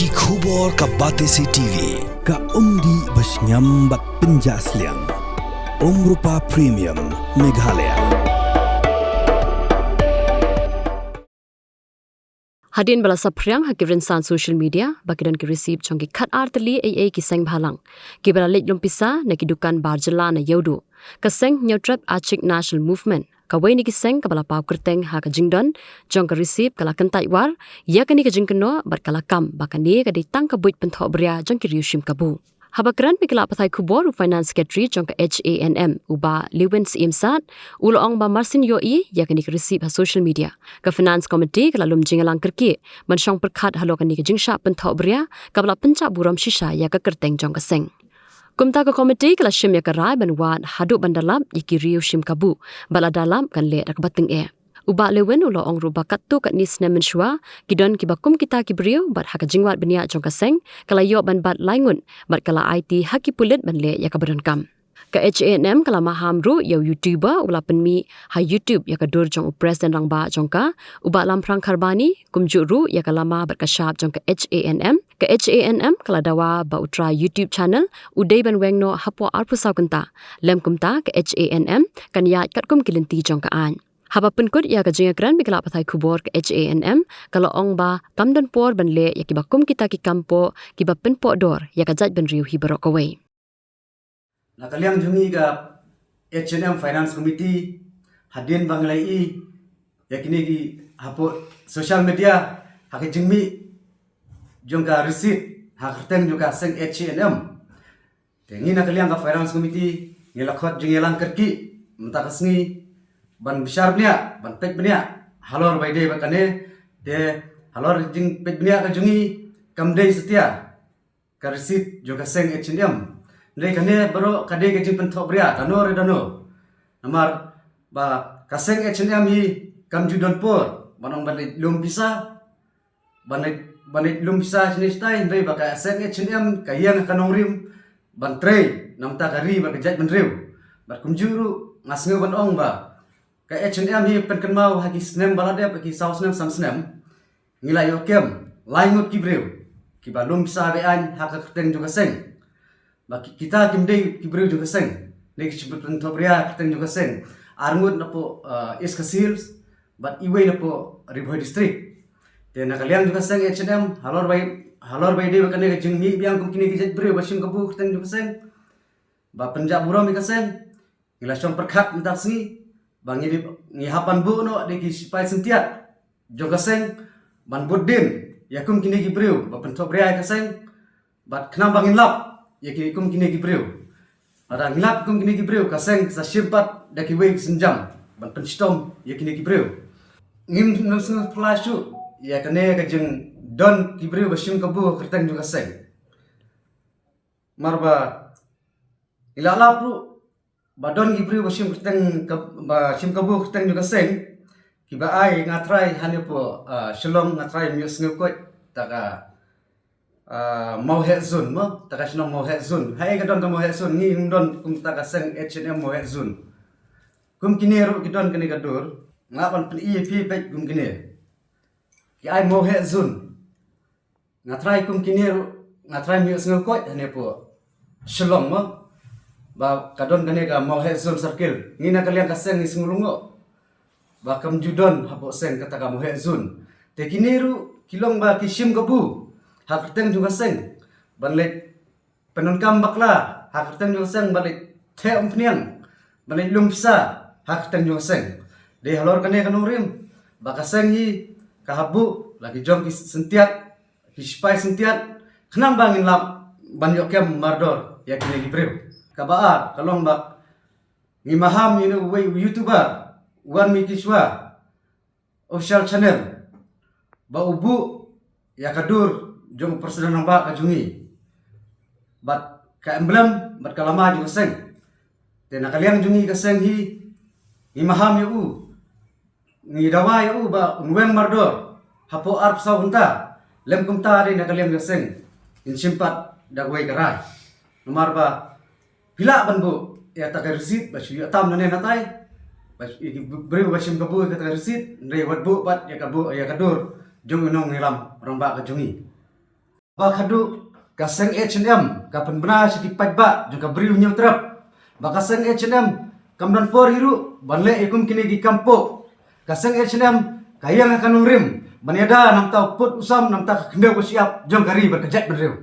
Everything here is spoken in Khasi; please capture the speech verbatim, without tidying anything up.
Ki khubor ka Batesi T V, ka umdih bashngiam bad pynjah sliang. Umrupa Premium, Meghalaya. Hadien ba la saphriang ha ki rynsan social media ba ki don ki receipt jong ki khat ar tylli ei ei ki seng bhalang kiba la leit lum pisa na ki dukan bar jylla na Ïewduh, ka seng Hynñiewtrep Achik National Movement, kawei na ki seng kaba la paw kyrteng ha ka jingdon jong ka receipt, ka la kyntait war ïa kane ka jingkynnoh bad ka la kam ba kane ka dei tang ka buit pynthohbria jong ki riew shim kabu. Haba kren bad ki lad pathai khubor, u Finance Secretary jong ka H A N M, u Bah Lewin Syiemsad, u la ong ba mar syn ïohi ïa kane ka receipt ha social media, ka Finance Committee ka la lum jingïalang kyrkieh ban shong pyrkhat halor kane ka jingshah pynthohbria kaba la pynjah burom shisha ïa ka kyrteng jong ka seng. Kumta ka committee ka la shim ïa ka rai ban wad haduh ban da lap ïa ki riew shim kabu, bad lada lap kan leh da kaba tyngeh. U Bah Lewin u la ong ruh ba katto katne snem mynshuwa ki don kiba kum kita ki briew, bad ha ka jingwad bniah jong ka seng ka la ïoh ban bat lai ngut bad ka la aiti ha ki pulit ban leh ïa kaba donkam. Ka H A N M ka la maham ruh ïa u YouTuber u la pynmih ha YouTube ïa ka dur jong u President Rangbah jong ka, u Bah Lamphrang Kharbani, kumjuh ruh ïa ka lama bad ka shap jong ka H A N M. Ka H A N M ka la dawa ba u trai YouTube channel u dei ban weng noh hapoh arphew saw kynta. Lem kumta ka H A N M kan ïaid katkum ki lynti jong ka aiñ. Haba pynkut ïa ka jingïakren bad ki lad pathai khubor, ka H A N M ka la ong ba kam don por ban leh ïa kiba kum kita ki kam poh kiba pynpoh dor ïa ka jaitbynriew hi baroh kawei. Na ka liang jong ngi ka H A N M Finance Committee, hadien ba ngi la ïohi ïa kine ki hapoh social media ha ka jingmih jong ka receipt ha kyrteng jong ka seng H A N M, te ngi na ka liang ka Finance Committee ngi la khot jingïalang kyrkieh mynta ka sngi ban bishar bniah, ban peit bniah halor ba ïadei bad kane. Te halor jingpeit bniah ka jong ngi, kam dei satia ka receipt jong ka seng H A N M. Hynrei kane baroh ka dei ka jingpynthohbria dano re dano. Namar ba ka seng H A N M hi kam ju don por ban ong ban leit lum pisa, ban leit, ban leit lum pisa shane shatai, hynrei ba ka seng H A N M ka ïeng ha ka nongrim ban trei na ka bynta ka ri bad ka jaitbynriew. Bad kumjuh ruh nga sngew ban ong ba ka H A N M hi pynkynmaw ha ki snem ba la dep, ha ki saw snem, san snem, ngi la ïoh kem lai ngut ki briew kiba lum pisa be-aiñ ha ka kyrteng jong ka seng. Ba ki, kita kim dei ki briew jong ka seng, ne ki shu pynthohbria ha ka kyrteng jong ka seng. Ar ngut napoh, uh, East Khasi Hills, bad iwei napoh Ri Bhoi District. Te na ka liang jong ka seng H A N M, halor ba, halor ba ïadei bad kane ka jingmih biang kum kine ki jaitbynriew ba shim kabu ha ka kyrteng jong ka seng, ba pynjah burom ïa ka seng, ngi la shong pyrkhat mynta ka sngi ba ngi dei, ngi hap ban buh noh da ki sipai syntiat jong ka seng ban bud dien ïa kum kine ki briew ba pynthohbria ïa ka seng. Bad khnang ba ngin lap ïa ki kum kine ki briew. Lada ngi lap kum kine ki briew, ka seng ka sa shim pat da kiwei ki sienjam ban pynshitom ïa kine ki briew. Ngim, ngim sngewphylla shuh ïa kane ka jingdon ki briew ba shim kabu ha ka kyrteng jong ka seng. Namar ba ngi la lap ruh ba don ki briew ba shim kyrteng ka, ba shim kabu ha ka kyrteng jong ka seng, kiba ai, nga trai hangne hapoh, ah, Shillong, nga trai ym ïohsngew koit ta ka, ah, Mawheh Zone mo, ta ka shnong Mawheh Zone. Haei ka don ka Mawheh Zone? Ngi ym don kum ta ka seng H A N M Mawheh Zone. Kum kine ruh ki don kane ka dur, nga ban pyni ïa phi beit kum kine. Ki ai Mawheh Zone. Nga trai kum kine ruh, nga trai ym ïohsngew koit hangne hapoh Shillong mo, ba ka don kane ka Mawheh Zone Circle. Ngi na ka liang ka seng ngi sngew lyngngoh ba kam ju don hapoh seng kata ka Mawheh Zone. Te kine ruh ki long ba ki shim kabu ha ka kyrteng jong ka seng ban leit pyndonkam bakla ha ka kyrteng jong ka seng, ban leit theh umphniang, ban leit lum pisa ha ka kyrteng jong ka seng. Dei halor kane ka nongrim ba ka seng hi ka hap buh la ki jong ki syntiat, ki sipai syntiat, khnang ba ngin lap ban ïoh kem mardor ïa kine ki briew. Kaba ar ka long ba ngi maham ïa uwei u YouTuber, One Mickey Chwa Official Channel, ba u buh ïa ka dur jong u President Rangbah ka jong ngi bad ka emblem bad ka lama jong ka seng. Te na ka liang jong ngi ka seng hi, ngi maham ïa u, ngi dawa ïa u ba un weng mardor hapoh arphew saw kynta. Lem kumta dei na ka liang ka seng ngin shim pat da kawei ka rai. Namar ba phi lah ban buh ïa kata ka receipt ba shu ïoh tam nangne natai, ba shu, ïa ki briew ba shim kabu ïa kata ka receipt, hynrei wat buh pat ïa ka buh ïa ka dur jong u nongïalam rangbah ka jong ngi. Ba khadduh ka seng H and M ka pynbna sha ki paidbah jong ka Bri u Hynñiewtrep. Ba ka seng H and M kam don por hi ruh ban leh ïa kum kine ki kam pop. Ka seng H and M ka ïeng ha ka nongrim ban ïada na ka bynta u pud u sam, na ka bynta ka khyndew ka shyiap jong ka ri bad ka jaitbynriew.